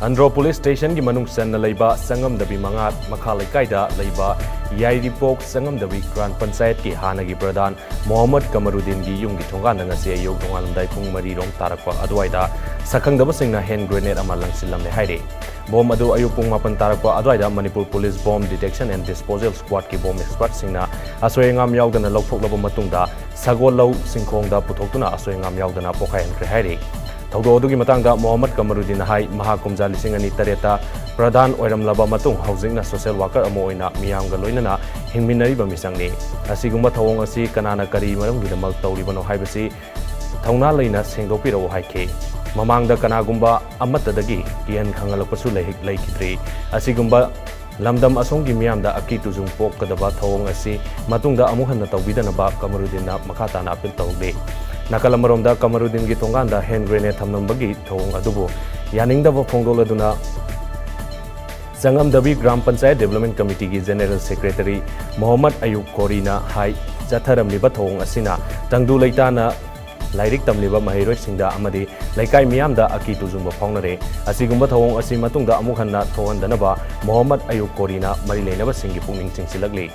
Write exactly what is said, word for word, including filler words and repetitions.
Andro police ꯁ꯭ꯇꯦꯁꯟꯒꯤ ꯃꯅꯨꯡ ꯆꯟꯅ ꯂꯩꯕ ꯆꯪꯉꯝꯗꯕꯤ ꯃꯉꯥ ꯃꯈꯥ ꯂꯩꯀꯥꯏꯗ ꯂꯩꯕ ꯌꯥꯏꯔꯤꯄꯣꯛ ꯆꯪꯉꯝꯗꯕꯤ ꯒ꯭ꯔꯥꯝ ꯄꯟꯆꯥꯌꯠꯀꯤ ꯍꯥꯟꯅꯒꯤ ꯄ꯭ꯔꯙꯥꯟ ꯃꯣꯍꯝꯃꯗ ꯀꯃꯔꯨꯗꯤꯟꯒꯤ ꯌꯨꯝꯒꯤ ꯊꯣꯡꯒꯥꯟꯗ ꯉꯁꯤ ꯑꯌꯨꯛ ꯅꯣꯡꯉꯥꯜꯂꯝꯗꯥꯏ ꯄꯨꯡ ꯃꯔꯤ ꯔꯣꯝ ꯇꯥꯔꯛꯄ ꯑꯗꯨꯋꯥꯏꯗ ꯁꯛꯈꯪꯗꯕꯁꯤꯡꯅ ꯍꯦꯟ ꯒ꯭ꯔꯦꯅꯦꯗ ꯑꯃ ꯂꯪꯁꯤꯜꯂꯝꯂꯦ ꯍꯥꯏꯔꯤ꯫ ꯕꯣꯝ ꯑꯗꯨ ꯑꯌꯨꯛ ꯄꯨꯡ ꯃꯥꯄꯟ ꯇꯥꯔꯛꯄ ꯑꯗꯨꯋꯥꯏꯗ Manipur police bomb detection and disposal ꯁ꯭ꯀ꯭ꯋꯥꯗꯀꯤ ꯕꯣꯝ ꯑꯦꯛꯁꯄꯔꯠꯁꯤꯡꯅ ꯑꯁꯣꯏ ꯑꯉꯥꯝ ꯌꯥꯎꯗꯅ ꯂꯧꯊꯣꯛꯂꯕ ꯃꯇꯨꯡꯗ ꯁꯒꯣꯜ ꯂꯧ ꯁꯤꯡꯈꯣꯡꯗ ꯄꯨꯊꯣꯛꯇꯨꯅ ꯑꯁꯣꯏ ꯑꯉꯥꯝ ꯌꯥꯎꯗꯅ ꯄꯣꯈꯥꯏꯍꯟꯈ꯭ꯔꯦ ꯍꯥꯏꯔꯤ꯫ ꯊꯧꯗꯣꯛ ꯑꯗꯨꯒꯤ ꯃꯇꯥꯡꯗ ꯃꯣꯍꯝꯃꯗ ꯀꯃꯔꯨꯗꯤꯟꯅ ꯍꯥꯏ, ꯃꯍꯥꯛ ꯀꯨꯝꯖꯥ ꯂꯤꯁꯤꯡ ꯑꯅꯤ ꯇꯔꯦꯠꯇ ꯄ꯭ꯔꯙꯥꯟ ꯑꯣꯏꯔꯝꯂꯕ ꯃꯇꯨꯡ ꯍꯧꯖꯤꯛꯅ ꯁꯣꯁꯤꯌꯦꯜ ꯋꯥꯀꯔ ꯑꯃ ꯑꯣꯏꯅ ꯃꯤꯌꯥꯝꯒ ꯂꯣꯏꯅꯅ ꯍꯤꯡꯃꯤꯟꯅꯔꯤꯕ ꯃꯤꯁꯛꯅꯤ꯫ ꯑꯁꯤꯒꯨꯝꯕ ꯊꯧꯑꯣꯡ ꯑꯁꯤ ꯀꯅꯥꯅ ꯀꯔꯤ ꯃꯔꯝꯒꯤꯗꯃꯛ ꯇꯧꯔꯤꯕꯅꯣ ꯍꯥꯏꯕꯁꯤ ꯊꯧꯅꯥ ꯂꯩꯅ ꯁꯦꯡꯗꯣꯛꯄꯤꯔꯛꯎ ꯍꯥꯏꯈꯤ꯫ ꯃꯃꯥꯡꯗ ꯀꯅꯥꯒꯨꯝꯕ ꯑꯃꯠꯇꯗꯒꯤ ꯀꯤꯍꯟ ꯈꯪꯍꯜꯂꯛꯄꯁꯨ ꯂꯩ-, ꯂꯩꯈꯤꯗ꯭ꯔꯤ꯫ ꯑꯁꯤꯒꯨꯝꯕ ꯂꯝꯗꯝ ꯑꯁꯣꯝꯒꯤ ꯃꯤꯌꯥꯝꯗ ꯑꯀꯤ ꯇꯨꯖꯨꯡ ꯄꯣꯛꯀꯗꯕ ꯊꯧꯑꯣꯡ ꯑꯁꯤ ꯃꯇꯨꯡꯗ ꯑꯃꯨꯛ ꯍꯟꯅ ꯇꯧꯕꯤꯗꯅꯕ ꯀꯃꯔꯨꯗꯤꯟꯅ ꯃꯈꯥ ꯇꯥꯅ ꯑꯄꯤꯜ ꯇꯧꯔꯤ꯫ ꯅꯥꯀꯜ ꯑꯃꯔꯣꯝꯗ ꯀꯃꯔꯨꯗꯤꯟꯒꯤ ꯊꯣꯡꯒꯥꯟꯗ ꯍꯦꯟ ꯒ꯭ꯔꯦꯅꯦꯗ ꯊꯝꯂꯝꯕꯒꯤ ꯊꯧꯑꯣꯡ ꯑꯗꯨꯕꯨ ꯌꯥꯅꯤꯡꯗꯕ ꯐꯣꯡꯗꯣꯛꯂꯗꯨꯅ ꯆꯪꯉꯝꯗꯕꯤ ꯒ꯭ꯔꯥꯝ ꯄꯟꯆꯥꯌꯠ ꯗꯦꯕꯂꯞꯃꯦꯟ ꯀꯃꯤꯇꯤꯒꯤ ꯖꯦꯅꯦꯔꯦꯜ ꯁꯦꯀ꯭ꯔꯦꯇꯔꯤ ꯃꯣꯍꯝꯃꯗ ꯑꯌꯨꯕ ꯀꯣꯔꯤꯅ ꯍꯥꯏ, ꯆꯠꯊꯔꯝꯂꯤꯕ ꯊꯧꯑꯣꯡ ꯑꯁꯤꯅ ꯇꯪꯗꯨ ꯂꯩꯇꯥꯅ ꯂꯥꯏꯔꯤꯛ ꯇꯝꯂꯤꯕ ꯃꯍꯩꯔꯣꯏꯁꯤꯡꯗ ꯑꯃꯗꯤ ꯂꯩꯀꯥꯏ ꯃꯤꯌꯥꯝꯗ ꯑꯀꯤ ꯇꯨꯖꯨꯡꯕ ꯐꯥꯎꯅꯔꯦ꯫ ꯑꯁꯤꯒꯨꯝꯕ ꯊꯧꯑꯣꯡ ꯑꯁꯤ ꯃꯇꯨꯡꯗ ꯑꯃꯨꯛ ꯍꯟꯅ ꯊꯣꯛꯍꯟꯗꯅꯕ ꯃꯣꯍꯝꯃꯗ ꯑꯌꯨꯕ ꯀꯣꯔꯤꯅ ꯃꯔꯤ ꯂꯩꯅꯕꯁꯤꯡꯒꯤ ꯄꯨꯛꯅꯤꯡ ꯆꯤꯡꯁꯤꯜꯂꯛꯂꯤ꯫